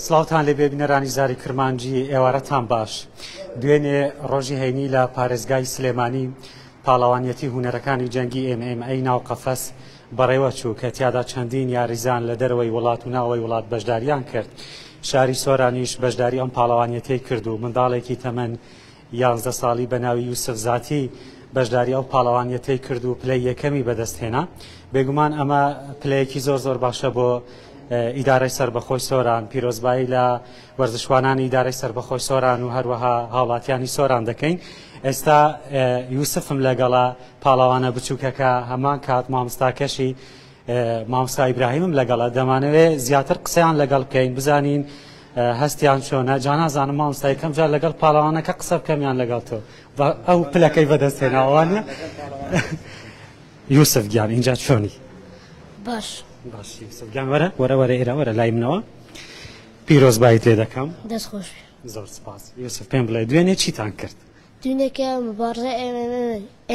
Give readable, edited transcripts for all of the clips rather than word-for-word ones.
سڵاوتان لێبێ بینەرانی زاری کرمانجی، ئێوارەتان باش. دوێنێ ڕۆژی هەینی لە پارێزگای سلێمانی پاڵەوانیەتی هونەرەکانی جەنگی MMA ناو قەفەس بەڕێوە چوو کە تیادا چەندین یاریزان لە دەرەوەی وڵات و ناوەوەی وڵات بەشداریان کرد. شاری سۆرانیش بەشداری ئەم پاڵەوانیەتەی کرد و منداڵێکی تەمەن 11 ساڵی بە ناوی یوسف زاتی بەشداری ئەو پاڵەوانیەتەی کرد و پلەی یەکەمی بەدەست هێنا. بێگومان ئەمە پلەیەکی زۆر زۆر باشە بۆ ئیدارەی سەربەخۆی سۆران. پیرۆزبایی لە وەرزشوانانی ئیدارەی سەربەخۆی سۆران و هەروەها هاوڵاتیانی سۆران دەکەین. ئێستا یوسفم لەگەڵە پاڵەوانە بچووکەکە، هەمان کات مامۆستاکەشی مامۆستا ئیبراهیمم لەگەڵە. دەمانەوێت زیاتر قسەیان لەگەڵ بکەین، بزانین هەستیان چۆنە. جا نازانم مامۆستا یەکەم جار لەگەڵ پاڵەوانەکە قسە بکەم یان لەگەڵ تۆ؟ ئەو پلەکەی بەدەست هێناوانە. یوسف گیان اینجا چۆنی؟ باش. باش یوسف گیان، وەرە وەرە وەرە ئێرە، وەرە لای منەوە. پیرۆزباییت لێ دەکەم. دەست خۆش. زۆر سپاس. یوسف پێم بڵێ دوێنێ چیتان کرد؟ دوێنێکە مبارزە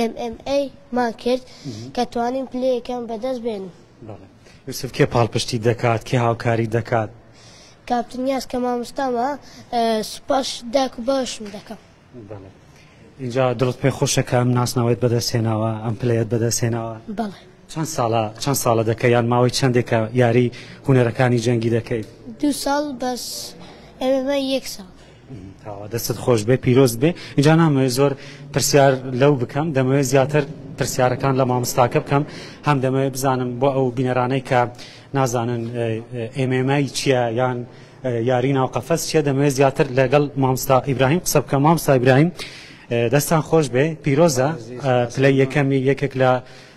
MMA مان کرد کە توانیم پلەی یەکەم بەدەست بێنین. بەڵێ یوسف، کێ پاڵپشتی دەکات، کێ هاوکاری دەکات؟ کاپتن نیاز کە مامۆستامە، سوپاس داک و باشم دەکەم. بەڵێ، اینجا دڵت پێ خۆشە کە ئەم ناسناوەت بەدەست هێناوە، ئەم پلەیەت بەدەست هێناوە؟ بەڵێ. چەند ساڵە، چەند ساڵە دەکەی یان ماوەی چەندێکە یاری هونەرەکانی جەنگی دەکەیت؟ 2 ساڵ، بەس MMA 1 ساڵ. تاوا دەستت خۆش بێ، پیرۆز بێ. اینجا نامەوێت زۆر پرسیار لەو بکەم، دەمەوێت زیاتر پرسیارەکان لە مامۆستاکە بکەم. هەم دەمەوێت بزانم بۆ ئەو بینەرانەی کە نازانن MMA چییە یان یاری ناو قەفەس چییە، دەمەوێت زیاتر لەگەڵ مامۆستا ئیبراهیم قسە بکەم. مامۆستا ئیبراهیم دەستان خۆش بێ، پیرۆزە پلەی یەکەمی یەکێک لە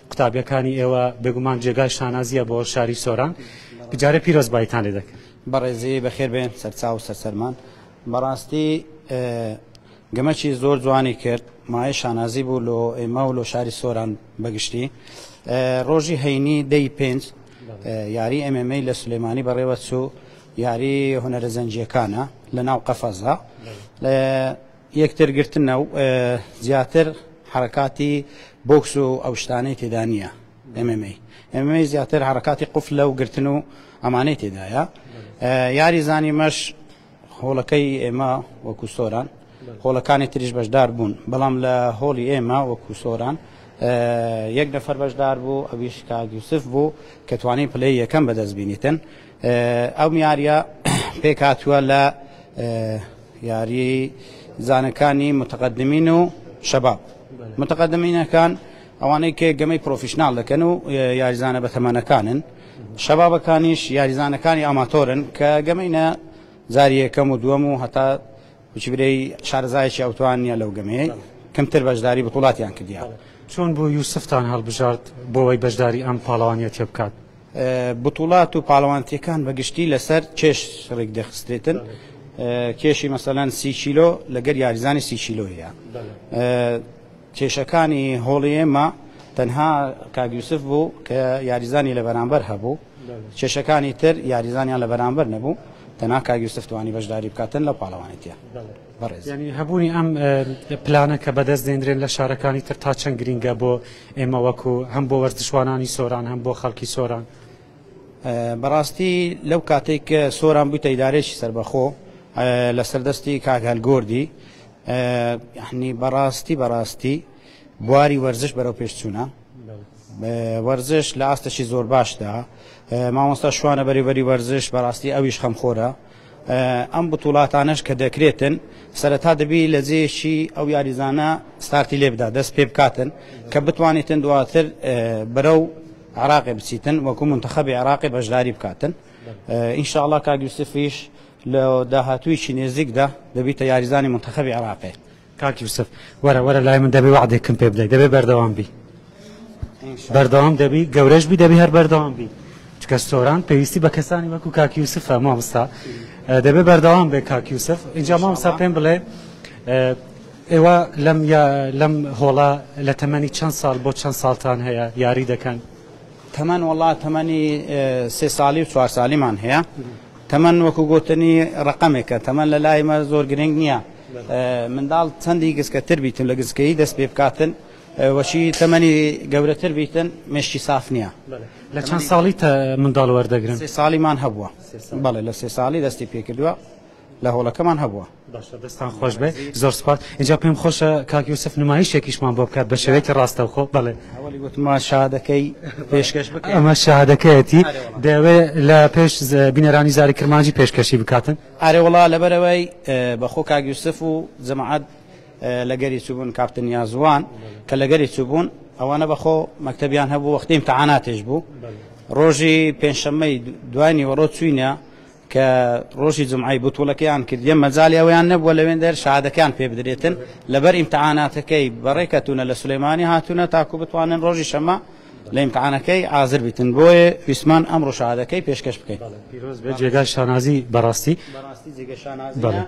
قوتابیەکانی ئێوە، بێگومان جێگای شانازیە بۆ شاری سۆران. بجارێ پیرۆزباییتان لێ دەکەم. بەڕێزی بەخێر بێن سەرچاو و سەرسەرمان. بەڕاستی گەمەکی زۆر جوانی کرد، مایە شانازی بوو لۆ ئێمە و لۆ شاری سۆران بەگشتی. ڕۆژی هەینی 10/5 یاری MMA لە سلێمانی بەڕێوە چوو، یاری هونەرە زەنجیەکانە لە ناو قەفەزە، یەکتر گرتنە و زیاتر حرکاتی بۆکس و ئەو شتانەی تێدا نییە. MMA MMA زیاتر حرکاتی قفلە و گرتن و ئەمانەی تێدایە. یاری زانی مەش هۆڵەکەی ئێمە وەکو سۆران، هۆڵەکانی تریش بەشدار بوون، بەڵام لە هۆڵی ئێمە وەکو سۆران یەک نەفەر بەشدار بوو، ئەویش کاک یوسف بوو کە توانی پلەی یەکەم بەدەست بینیتن. ئەو یاریە پێک هاتووە لە یاری زانەکانی متقدمین و شەباب. متقدمینەکان ئەوانەی کە گەمەی پرۆفیشناڵ دەکەن و یاریزانە بەتەمەنەکانن، شەبابەکانیش یاریزانەکانی ئاماتۆرن کە گەمەینە جاری یەکەم و دووەم و هەتا وچبرەی شارەزایەکی ئەوتوان نییە لەو گەمەیە، کەمتر بەشداری بطوڵاتیان کردیان. چۆن بۆ یوسفتان هەڵبژارد بۆ ئەوەی بەشداری ئەم پاڵەوانیەتیە بکات؟ بطوڵات و پاڵەوانتیەکان بەگشتی لەسەر کێش ڕێک دەخسترێتن. کێشی مەسەلەن 30 کیلۆ لەگەر یاریزانی 30 کیلۆ هەیە. کێشەکانی هۆڵی ئێمە تەنها کاک یوسف بوو کە یاریزانی لە بەرامبەر هەبوو، کێشەکانی تر یاریزانیان لە بەرامبەر نەبوو، تەنها کاک یوسف توانی بەشداری بکاتن لە پاڵەوانێتیە. بەڕێز. یعنی هەبوونی ئەم پلانە کە بەدەست دێنرێن لە شارەکانی تر تا چەند گرینگە بۆ ئێمە وەکو هەم بۆ وەرزشوانانی سۆران هەم بۆ خەڵکی سۆران؟ بەڕاستی لەو کاتێک کە سۆران بوویتە ئیدارێکی سەربەخۆ لەسەر دەستی کاک هەلگۆردی، یعنی بەڕاستی بەڕاستی بواری وەرزش بەرەو پێشچوونە. وەرزش لە ئاستەشی زۆر باشدا. مامۆستا شوانە بەرێوبەری وەرزش بەڕاستی ئەویش خەمخۆرە. ئەم بتوڵاتانەش کە دەکرێتن سەرەتا دەبی لە جێیەکی ئەو یاریزانە ستارتی لێ بدا، دەست پێ بکاتن کە بتوانیتن دواتر بەرەو عراقی بچیتن وەکو منتەخەبی عراقی بەشداری بکاتن. ئینشاءڵڵا کاک یوسفیش لە داهاتوویەکی نێزیکدا دەبیتە یاریزانی منتەخەبی عراقی. کاک یوسف وەرە وەرە لای من، دەبێ وعدێکم پێ بدەی، دەبێ بەردەوام بی، بەردەوام دەبی، گەورەش بی دەبی هەر بەردەوام بی، چکە سۆران پێویستی بە کەسانی وەکو کاک یوسفە. مامۆستا دەبێ بەردەوام بێ کاک یوسف. اینجا مامۆستا پێم بڵێ ئێوە لەم هۆڵە لە تەمەنی چەند ساڵ بۆ چەند ساڵتان هەیە یاری دەکەن؟ تەمەن وەڵا تەمەنی 3 ساڵی و 4 ساڵیمان هەیە. تەمەن وەکو گوتنی ڕقەمێکە، تەمەن لە لای مە زۆر گرنگ نییە. منداڵ چەندی گسکەتر بیتن لە گسکەیی دەست پێ بکاتن وەچی تەمەنی گەورەتر بیتن مێشکی ساف نییە. لە چەند ساڵی منداڵ وەردەگرن؟ سێ ساڵیمان هەبووە. بەڵێ لە سێ ساڵی دەستی پێکردووە، لە هۆڵەکەمان هەبووە. باشە دەستان خۆش بێ، زۆر سوپاس. ئینجا پێم خۆشە کاک یوسف نمایشێکیشمان بۆ بکات بە شێوەیەکی ڕاستەوخۆ. بەڵێ. ئەوەی گوتمە شەهادەکەی پێشکەش بکەین. ئەمە شەهادەکەیەتی، دەیەوێ لە پێش بینەرانی زاری کرمانجی پێشکەشی بکاتن. ئارێ وڵا، لەبەرەوەی بەخۆ کاک یوسف و جەماعەت لەگەری چووبوون، کاپتن نیازوان کە لەگەری چووبوون، ئەوانە بەخۆ مەکتەبیان هەبوو، وەختی ئیمتحاناتێش بوو. ڕۆژی پێنجشەممەی دوای نیوەڕۆ چووینە کە ڕۆژی جمعەی بوتوڵەکەیان کردیە، مەجالی ئەویان نەبووە لەوێن دەر شەهادەکەیان پێ بدرێتن، لەبەر ئیمتحاناتەکەی بەڕێکەتونە لە سلێمانی هاتوونە تاکو بتوانن ڕۆژی شەممە لە ئیمتحانەکەی حاضر بیتن. بۆیە ویسمان ئەمڕۆ شەهادەکەی پێشکەش بکەین. پیرۆز بێت، جێگای شانازی بەڕاستی. بەڕاستی جێگەی شانازیە.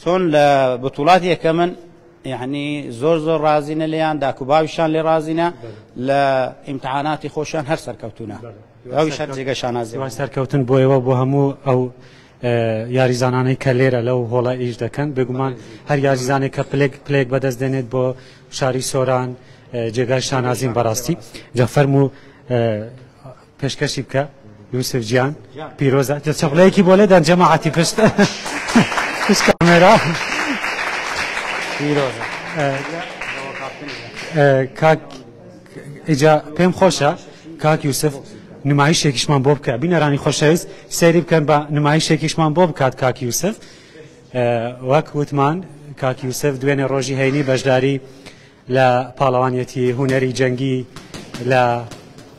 چۆن لە بتوڵات یەکەمن، یعنی زۆر زۆر ڕازینە لێیان، داک و باویشان لێ ڕازینە، لە ئیمتحاناتی خۆشیان هەر سەرکەوتونە. ئەویش هەر جێگەی شانازی. هیوای سەرکەوتن بۆ ئێوە، بۆ هەموو ئەو یاریزانانەی کە لێرە لەو هۆڵە ئیش دەکەن. بێگومان هەر یاریزانێک کە پلێک بەدەست دێنێت بۆ شاری سۆران جێگای شانازین بەڕاستی. جا فەرموو پێشکەشی بکە یوسف گیان، پیرۆزە. چەپڵەیەکی بۆ لێدان جەماعەتی پشت کامێرا. پیرۆزە. کاک ئیجا پێم خۆشە کاک یوسف نمایشێکیشمان بۆ بکە، بینەرانی خۆشەویست سەیری بکەن بە نمایشێکیشمان بۆ بکات کاک یوسف. وەک وتمان کاک یوسف دوێنێ ڕۆژی هەینی بەشداری لە پاڵەوانیەتی هونەری جەنگی لە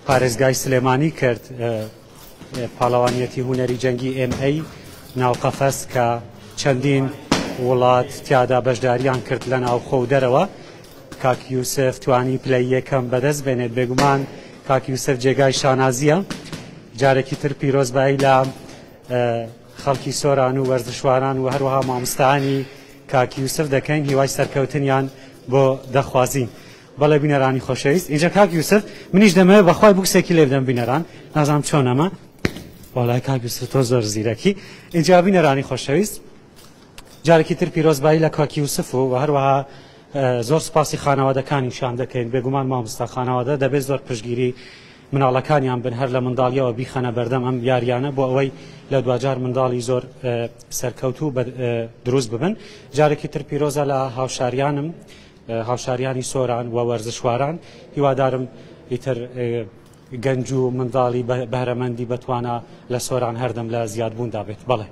پارێزگای سلێمانی کرد، پاڵەوانیەتی هونەری جەنگی MMA ناو قەفەس کە چەندین وڵات تیادا بەشداریان کرد لە ناوخۆ و دەرەوە. کاک یوسف توانی پلەی یەکەم بەدەست بێنێت. بێگومان کاک یوسف جێگای شانازیە. جارێکی تر پیرۆزبایی لە خەڵکی سۆران و وەرزشوانان و هەروەها مامۆستایانی کاک یوسف دەکەین، هیوای سەرکەوتنیان بۆ دەخوازین. بەڵێ بینەرانی خۆشەویست، اینجا کاک یوسف منیش دەمەوێت بەخوای بوکسێکی لێ بدەم بینەران، نازانم چۆن ئەمە. وەڵای کاک یوسف تۆ زۆر زیرەکی. اینجا بینەرانی خۆشەویست جارێکی تر پیرۆزبایی لە کاک یوسف و هەروەها زۆر سوپاسی خانەوادەکانیشان دەکەین. بێگومان مامۆستا خانەوادە دەبێت زۆر پشتگیری مناڵەکانیان بن، هەر لە منداڵیەوە بیخەنە بەردەم ئەم یاریانە بۆ ئەوەی لە دواجار منداڵی زۆر سەرکەوتوو دروست ببن. جارێکی تر پیرۆزە لە هاوشاریانم، هاوشاریانی سۆران و وەرزشواران. هیوادارم ئیتر گەنج و منداڵی بەهرەمەندی بەتوانا لە سۆران هەردەم لە زیادبووندا بێت. بەڵێ.